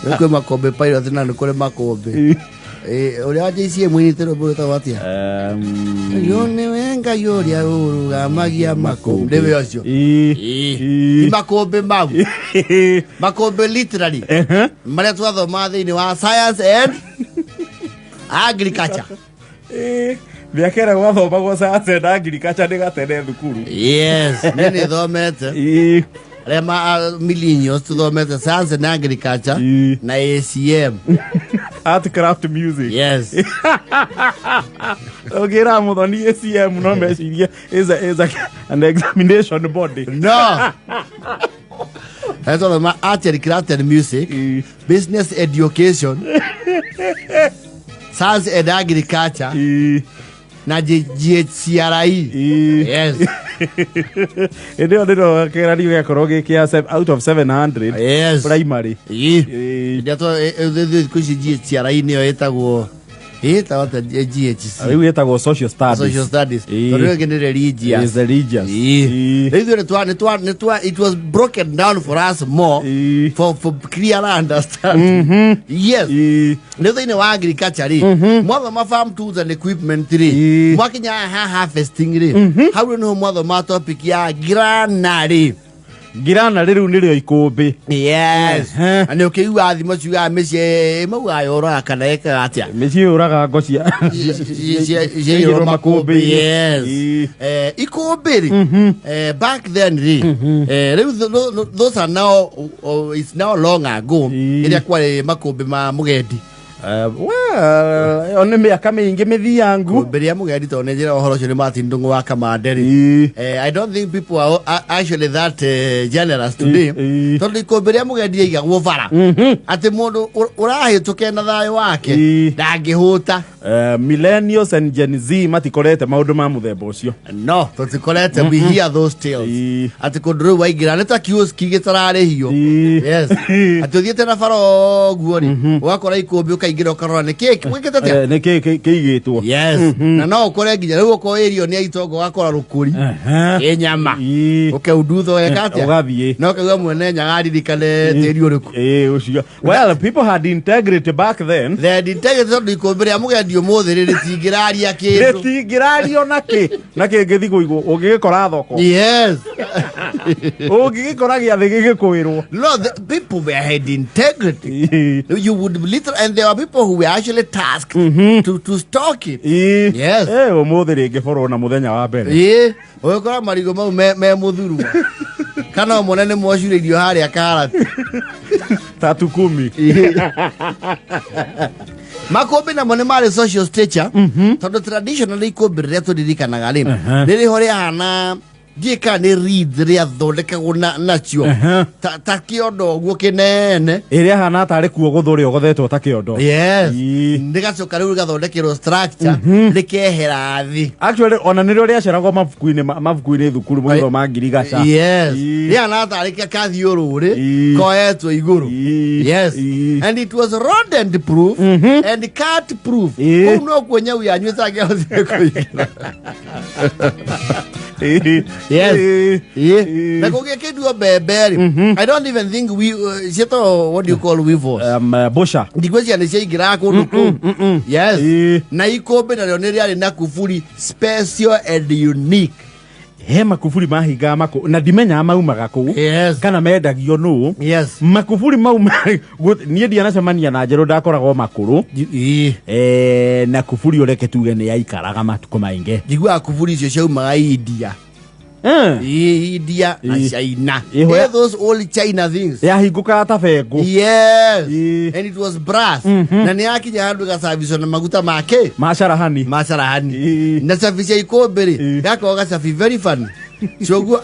Rĩu kwĩ makũmbĩ pilot na nĩ kũrĩ makũmbĩ. Eh, ũrĩa wa JCM ũinĩte rwĩmbo rwĩtagwo atĩa? Ũyũ nĩwe Ngai ũrĩa ũrũgamagia makũmbĩ. Nĩwe ũcio. Ti makũmbĩ mau. Makũmbĩ literally. Marĩa twathomaga thĩinĩ wa science and agriculture. Mĩaka ĩrĩa gwathomagwo science and agriculture nĩ gatene thukuru. Yes, niĩ nĩ thomete. Arĩa ma millennials tũthomete science and agriculture na ACM. Art, craft, music. Yes. Ũngĩra mũthoni ACM no mecirie is an examination body. No. Twathoma art and craft and music, business education, science and agriculture na GHCRE. Yes. Ĩndĩ ĩyo nĩro kĩgeranio gĩakorwo gĩ kĩa out of 700. Yes. Primary. Ĩĩ. Thikũ ici GHCRE nĩyo ĩtagwo, ĩtagwo atĩa GHC? Rĩu ĩtagwo social studies. Social studies. Ĩĩ. Tondũ ĩyo ĩngĩ nĩ religious. Is religious. Ĩĩ. Rĩu ithuĩ nĩ twa it was broken down for us more for clearer understanding. Yes. Nĩ thĩinĩ wa agriculture rĩ, mwathoma farm tools and equipment rĩ, mwakinya ha harvesting rĩ, hau rĩ nĩho mwathoma topic ya granary. Granary rĩu nĩrĩo ikũmbĩ. Yes. Na nĩ ũkĩigua thimo ciugaga mĩciĩ maugaga yũraga kana ĩkaga atĩa? Mĩciĩ yũraga ngo cia ciaiyũrwo makũmbĩ. Yes. Ikũmbĩ rĩ, back then rĩ, rĩu those are now, oh, it's now long ago ĩrĩa kwarĩ makũmbĩ ma mũgendi. Well, ĩyo nĩ mĩaka mĩingĩ mĩthiangu. Ikũmbĩ rĩa mũgendi, tondũ nĩ njĩra ũhoro ũcio nĩ Martin Ndung'u wa Kamande rĩ, I don't think people are actually that generous today, tondũ ikũmbĩ rĩa mũgendi rĩaigagwo bara atĩ mũndũ ũrahĩtũke na thayũ wake ndangĩhũta. Millennials and Gen Z matikorete maũndũ ma mũthemba ũcio. No tũtikorete. We hear those tales atĩ kũndũ rĩu waingĩra nĩ ta kioski gĩtararĩhio. Yes, atĩ ũthiĩte na bara ũguo rĩ, ũgakora ikũmbĩ, ũkaingĩra ũkarora nĩ kĩ gwĩkĩte atĩa. Nĩ kĩ kĩigĩtwo. Yes, na no ũkore nginya rĩu ũkorwo ĩrio nĩ aitongo, ũgakora rũkũri ĩ nyama, ũkeundutho weka atĩa? Ũgathiĩ. No kaigua mwene nyaga aririkane tĩri ũrĩkũ. Ĩĩ, ũcio. Well, people had integrity back then. They had integrity, tondũ ikũmbĩ rĩa mũgendi ũmũthĩ rĩ, rĩtingĩraria kĩndũ. Rĩtingĩrario nakĩ na kĩngĩthi kũigwo ũngĩgĩkora thoko. Yes. Ũngĩgĩkora gĩathĩ gĩgĩkũĩrwo. No, the people were had integrity. You would literally, and there were people who were actually tasked to stock it. Yes. Ũmũthĩ rĩngĩ borwo na mũthenya wa mbere. Ĩĩ, ũgĩkora marigũ mau me mũthurwa. Kana ũmone nĩ mocurĩirio harĩa karati. Tatu kumi. Makũmbĩ namo nĩ marĩ social stature, tondũ traditionally ikũmbĩ rĩrĩa tũririkanaga rĩ, rĩrĩ ho rĩahana, ndiĩ kana nĩ reed rĩathondekagwo nacio ta kĩondo ũguo kĩnene. Ĩrĩa hana tarĩ kuo gũthũ rĩogothetwo ta kĩondo. Yes, rĩgacoka rĩu rĩgathondekerwo structure, rĩkehera thĩ. Actually, ona nĩrĩo rĩaceragwo mabuku-inĩ thukuru mũgĩthoma ngirigaca. Yes, rĩhana tarĩ kathiũrũrĩ koetwo igũrũ. Yes, and it was rodent proof and cat proof. Kũu nokuo nyau yanyu ĩtangĩahotire kũingĩra. Yes. Ĩĩ. Na kũngĩkĩnduo mbembe rĩ, I don't even think we ciĩtagwo, what do you call weevils? Busha. Ndigwĩciria nĩ ciaingĩraga kũndũ kũu. Yes. Na ikũmbĩ narĩo nĩ rĩarĩ na kuburi special and unique. He makuburi mahingaga makũ na ndimenyaga maumaga kũu. Kana mendagio nũ. Makuburi mau niĩ ndianacemania na njerũ, ndakoragwo makũrũ. Na kuburi ũreke tuge nĩ yaikaraga matukũ maingĩ. Njiguaga kuburi icio ciaumaga India. Ĩĩ, India na China. Those old China things. Yahingũkaga ta bengũ. Yes. And it was brass. Na nĩ yakinya handũ ĩgacabicwo na maguta make. Macarahani. Macarahani. Na cabi cia ikũmbĩ rĩ, yakoragwo gacabi very funny. Coguo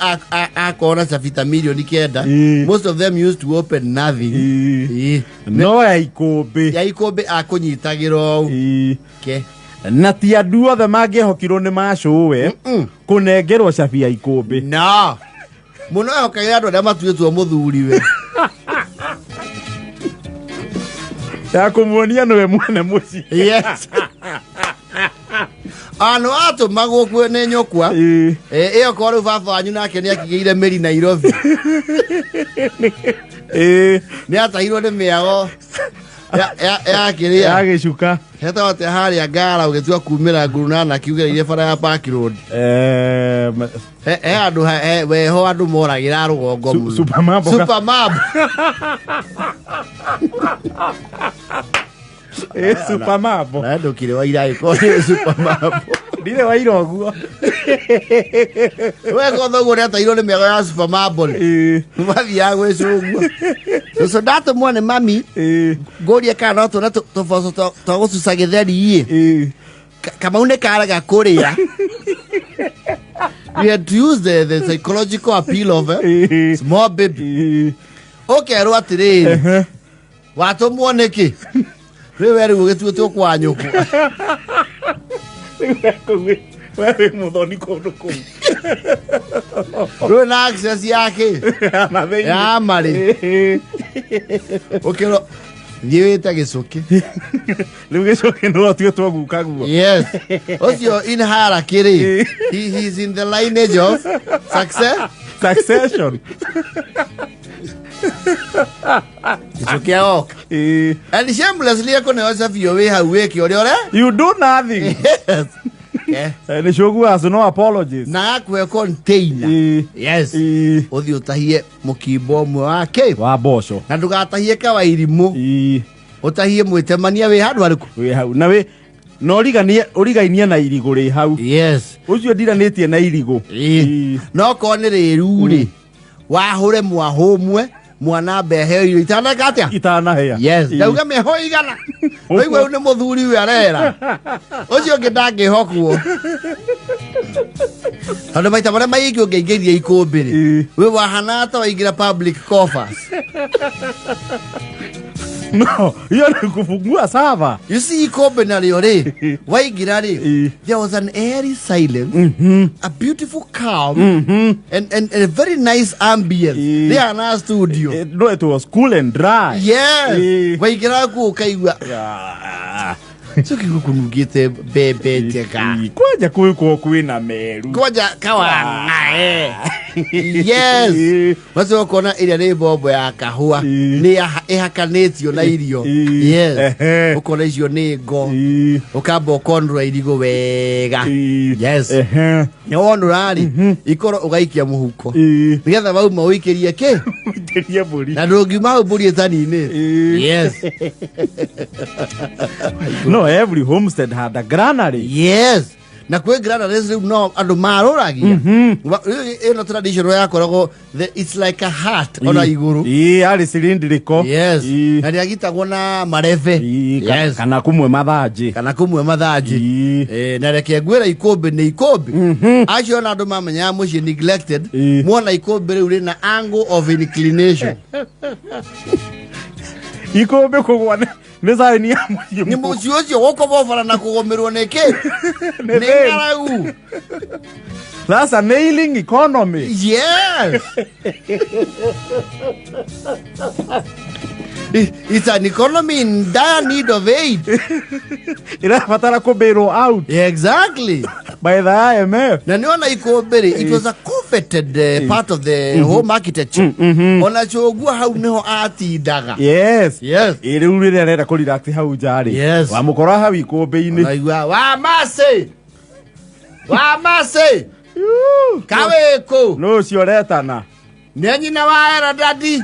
akorwo na cabi ta 9 million. Most of them used to open nothing. Ĩĩ. No ya ikũmbĩ. Ya ikũmbĩ akũnyitagĩra ũũ. Ke. Na ti andũ othe mangĩehokirwo nĩ macũwe kũnengerwo cabi ya ikũmbĩ. No. Mũno ehokagĩra andũ arĩa matuĩtwo mũthuriwe. Ya kũmuonia nĩwe mwene mũciĩ. Yes. Anũ atũmagwo kuo nĩ nyũkwa. Ĩyo korwo rĩu baba wanyu nake nĩ akigĩire mĩri Nairobi. Nĩ atahirwo nĩ mĩago ya kĩrĩa. Ya gĩcuka. Hetagwo atĩa harĩa Ngara ũgĩtua kumĩra Ngurunana kiugĩrĩire bara ya Park Road. He andũ weho andũ moragĩra rũgongo mũno. Supermambo. Supermambo. Supermambo. Na ndũkire wa ira ĩkorwo nĩ Supermambo. Ndirĩ wa ira ũguo. We kotha ũguo nĩatahirwo nĩ mĩago ya Supermambo rĩ. Mathiaga gwĩcũgua. Cũcũ ndatũmwo nĩ mami ngũrie kana no tuone tũboco twa gũcuca gĩtheri ĩ. Kamau nĩ karega kũrĩa. We had to use the psychological appeal of small baby. Ũkerwo atĩrĩrĩ, watũmwo nĩkĩ? Rĩu we rĩu ũgĩtuĩtwo kwa nyũkwa. We wĩ mũthoni kũndũ kũu. Rĩu na access yake Na thĩinĩ. ya marĩ. Ũkĩrwo thiĩ wĩte gĩcũkĩ. Rĩu gĩcũkĩ nĩwe ũtuĩtwo guka guo. Yes. Ũcio in hierarchy rĩ, he is in the lineage of success. Succession. Gĩcũkĩ agoka. And shamelessly ekũneo cabi wĩ hau wĩke ũrĩa ũre. You do nothing. Yes. Nĩ cũgu acu no apologies. Na gakũhe container. Yes. Ũthiĩ ũtahie mũkimbo ũmwe wa kĩ? Wa mboco. Na ndũgatahie kawairimũ. Ũtahie mwĩtemania wĩ handũ harĩkũ? Wĩ hau. Na wĩ na ũriganie ũrigainie na irigũ rĩ hau. Yes. Ũcio ndiranĩtie na irigũ. No korwo nĩ rĩru rĩ, wahũre mwahũ ũmwe mwana mbehe irio itaneka atĩa? Itanahĩa. Yes. Ndauga mĩahũ igana. Waigua rĩu nĩ mũthuri ũyũ arera. Ũcio ũngĩ ndangĩhokwo. Tondũ maita marĩa maingĩ ũngĩaingĩria ikũmbĩ rĩ, wĩ wahana ta waingĩra public coffers. No, hiyo ni kufungua sava. You see ikũmbĩ narĩo rĩ, waingĩra rĩ, there was an airy silence, a beautiful calm, and a very nice ambience. Rĩhana studio. No, it was cool and dry. Yes. Waingĩra kũu ũkaigua Cũkĩ gũkũ nungĩte mbembe njega. Kwanja kwĩkwo kwĩna meru. Kwanja kawang'ae. Yes. Macio ũkona ĩrĩa nĩ mbombo ya kahũa nĩ ĩhakanĩtio na irio. Yes. Ũkona icio nĩ ngo. Ũkamba ũkonũra irigũ wega. Yes. Nĩ wonũra rĩ, ikoro ũgaikia mũhuko. Nĩgetha wauma ũikĩrie kĩ? Ũikĩrie mbũri. Na ndũngiuma hau mbũri ĩtaninĩte. Yes. No, every homestead had a granary. Yes. Na kwĩ granaries rĩu no andũ marũragia. Rĩu ĩno traditional yakoragwo it's like a hat ona igũrũ. Yarĩ cylindrical. Yes. Na rĩagitagwo na marebe. Yes. Kana kũmwe mathanjĩ. Kana kũmwe mathanjĩ. Na reke ngwĩra ikũmbĩ nĩ ikũmbĩ. Acio ona andũ mamenyaga mũciĩ neglected. Mona ikũmbĩ rĩu rĩna angle of inclination. Ikũmbĩ kũgwa nĩ sign ya mũciĩ. Nĩ mũciĩ ũcio gũkobobora na kũgũmĩrwo nĩ kĩ? Nĩ Nĩ thĩna. ng'aragu. That's a nailing economy. Yes. It's an economy in dire need of aid. Irabatara kũbĩrwo out. Exactly. By the IMF. Na nĩ ona ikũmbĩ rĩ, it was a coveted part of the home architecture. Ona cũngua hau nĩho atindaga. Yes. Yes. Ĩ rĩu rĩrĩa arenda kũrelax hau nja rĩ. Yes. Wamũkora hau ikũmbĩ-inĩ. Ũraigua wa Mercy. Wa Mercy. Kawĩkũ. Nũ ũcio ũretana? Nĩ nyina wa Erodadi.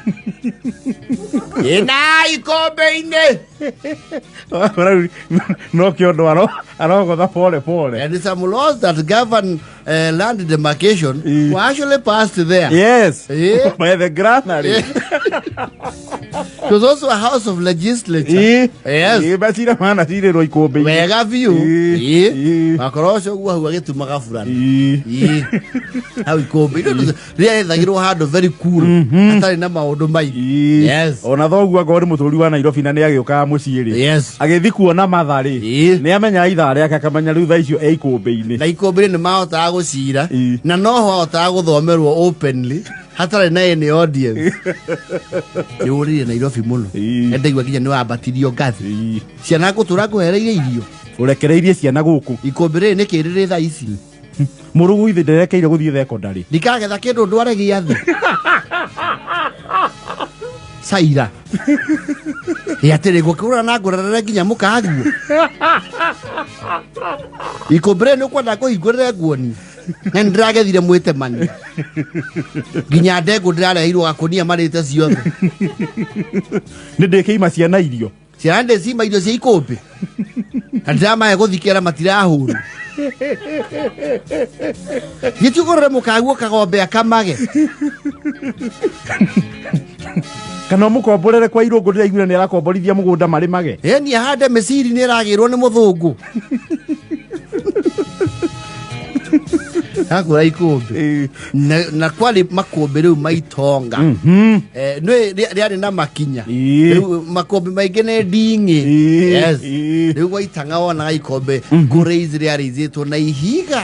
Ĩna ikũmbĩ-inĩ. Rĩu no kĩondo arogotha pole pole. And some laws that govern land demarcation were actually passed there. Yes. Yeah. By the granary. It was also a house of legislature. Yes. Macira manacirĩrwo ikũmbĩ-inĩ. Wega biũ. Makoro ũcio guo hau agĩtumaga burana. Hau ikũmbĩ. Rĩrĩa rĩethagĩrwo handũ very cool. Hatarĩ na maũndũ maingĩ. Yes. Ona thoguo angorwo nĩ mũtũri wa Nairobi na nĩ agĩũkaga mũciĩ rĩ. Yes. Agĩthiĩ kuona matha rĩ. Nĩ amenyaga ithaa rĩake akamenya rĩu thaa icio e ikũmbĩ-inĩ. Na ikũmbĩ nĩ mahotaga Gũcira na noho ahotaga gũthomerwo openly hatarĩ na any audience. Nĩ ũrire Nairobi mũno. Ndaigua nginya nĩ wambatirio ngathi. Ciana ngũtũra ngũhereire irio. Ũrekereirie ciana gũkũ. Ikũmbĩ rĩrĩ nĩ kĩrĩrĩ thaa ici. Mũrũgũ ithe nderekeire gũthiĩ thekondarĩ. Ndikagetha kĩndũ ndware gĩathĩ caira. Ĩ atĩrĩ, ngũkĩgũra na ngũrerere nginya mũkaguo ikũmbĩ rĩrĩ. Nĩ ũkwenda ngũhingũrĩre nguoni na nĩ ndĩragethire mwĩtemania nginya ndengũ ndĩrareheirwo gakũnia marĩte ciothe. Nĩ ndĩkĩima ciana irio. Ciana ndĩcima irio cia ikũmbĩ na ndĩramahe gũthikĩra matirahũra. Gĩtiũgũrĩre mũkaguo kagombe akamage. Kana ũmũkomborere kwa Irũngũ, ndĩraiguire nĩ arakomborithia mũgũnda marĩmage. Ĩni ahande mĩciri, nĩ ĩragĩrwo nĩ mũthũngũ akũra ikũmbĩ. Na kwarĩ makũmbĩ rĩu maitonga. Nĩ rĩarĩ na makinya. Rĩu makũmbĩ maingĩ nĩ nding'i. Yes. Rĩu gwaitanga wonaga ikombe kũraise rĩarĩithĩtwo na ihiga.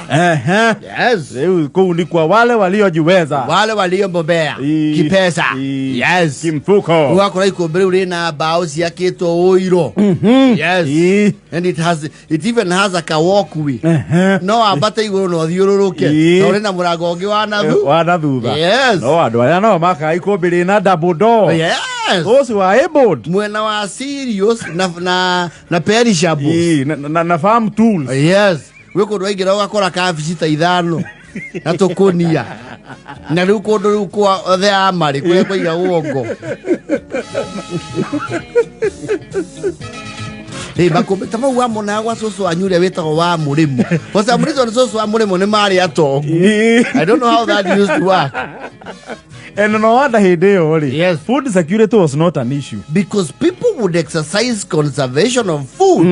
Yes. Rĩu kũu ni kwa wale waliojiweza. Wale waliobobea kipesa. Yes. Kimfuko. Ũgakora ikũmbĩ rĩu rĩna mbaũ ciakĩtwo ũiro. Yes. And it even has a ka walkway. No ambate igũrũ na ũthiũrũrũke. Na ũrĩ na mũrango ũngĩ wa nathu. Wa na thutha. Yes. No andũ arĩa no makaga ikũmbĩ rĩna double door. Yes. Those who are able. Mwena wa cereals na perishables. Na farm tools. Yes, gwĩ kũndũ waingĩra ũgakora kabici ta ithano na tũkũnia, na rĩu kũndũ rĩu kwa the amarĩ kũrĩa kũigagwo ngo. Ĩ makũmbĩ ta mau wamonaga gwa cũcũ wanyu ũrĩa wĩtagwo wa Mũrĩmo. For some reason cũcũ wa Mũrĩmo nĩ marĩ atongu. I don't know how that used to work. And no wonder hĩndĩ ĩyo rĩ, food security was not an issue. Because people would exercise conservation of food.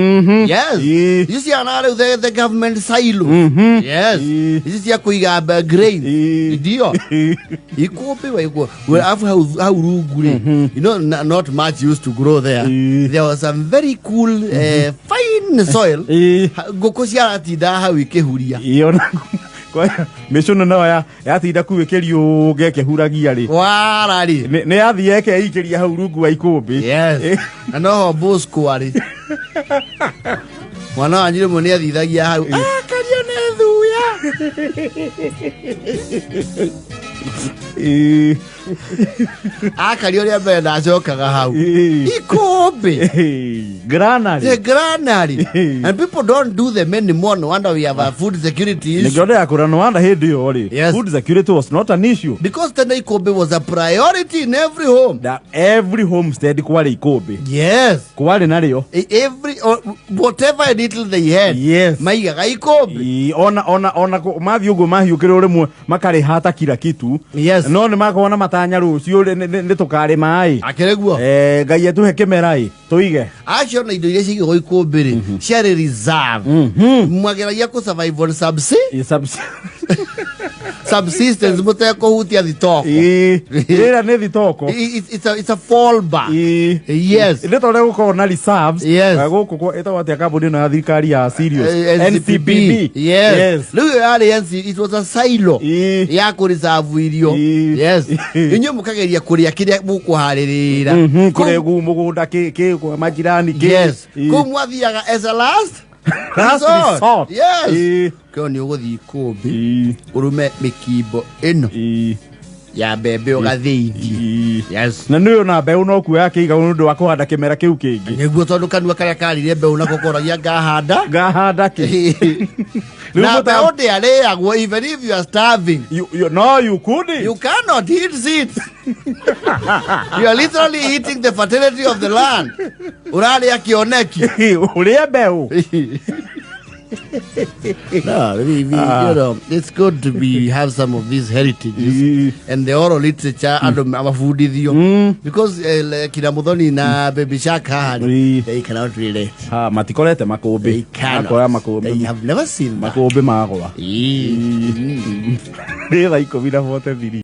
Yes. Ici ciana rĩu the government silo. Yes. Ici cia kũiga grain. Ndio. Ikũmbĩ waigua. Well, alafu hau rungu rĩ, not much used to grow there. There was some very cool fine soil. Ngũkũ ciaratindaga hau ikĩhuria. Ĩĩ, ona mĩcũnũ nayo yatinda kuu ĩkĩriũnga ĩkĩhuragia rĩ. Wara rĩ. Nĩ yathiĩ ĩkeikĩria hau rungu wa ikũmbĩ. Yes. Na noho Bosco arĩ. Mwana wanyu rĩmwe nĩ athithagia hau. Akario nĩ thuya. Akario rĩa mbere ndacokaga hau. Ikũmbĩ. Granary. The granary. And people don't do them anymore. No wonder we have a food security issue. Nĩkĩo ndĩrakũra, no wonder hĩndĩ ĩyo rĩ, food security was not an issue. Because tene ikũmbĩ was a priority in every home. That every homestead kwarĩ ikũmbĩ. Yes. Kwarĩ narĩo. Every or whatever little they had. Yes. Maigaga ikũmbĩ. Ĩĩ, ona mathiĩ ũguo mahiũkĩrwo rĩmwe makarĩhata kila kitu. Yes. No nĩ makoragwo na matanya rũciũ nĩ tũkarĩma ĩ. Akĩrĩ guo. Ngai atũhe kĩmera ĩ tũige. Acio na indo iria ciigagwo ikũmbĩ rĩ ciarĩ reserve. Mwageragia kũ survive on subsistence mũtekũhutia thitoko. Ĩĩ, rĩrĩa nĩ thitoko. It's a fallback. Yes. Nĩ tondũ gũkorwo na reserves. Yes. Gũkũ ĩtagwo atĩa kambuni ĩno ya thirikari ya cereals? NCPB. Yes. Yes. Rĩu ĩyo yarĩ NC, it was a silo ya kũreserve irio. Yes. Inyuĩ mũkageria kũrĩa kĩrĩa mũkũharĩrĩra. Kũrĩa gu mũgũnda kĩ kwa majirani kĩ. Yes. Kũu mwathiaga as a last Last resort. resort. Yes. Kĩo nĩ ũgũthiĩ ikũmbĩ ũrume mĩkimbo ĩno ya mbembe ũgathĩithie. Yes. Na nĩ ona mbeũ no kuoya kĩiga nĩ ũndũ wa kũhanda kĩmera kĩu kĩngĩ. Nĩguo, tondũ kanua karĩa karire mbeũ nako koragia ngahanda. Ngahanda kĩ? Rĩu Na mbeũ ndĩarĩagwo even if you are starving. No, you couldn't. You cannot eat seeds. You are literally eating the fertility of the land. Ũrarĩa kĩoneki. Ũrĩe mbeũ. No, it's good to be have some of these heritages and the oral literature andũ mabundithio because like kina Muthoni na Baby Shark haha rĩ, they cannot relate. Ha, matikorete makũmbĩ. They cannot. Makora makũmbĩ. They have never seen that. Makũmbĩ magwa. Nĩ thaa 10:43.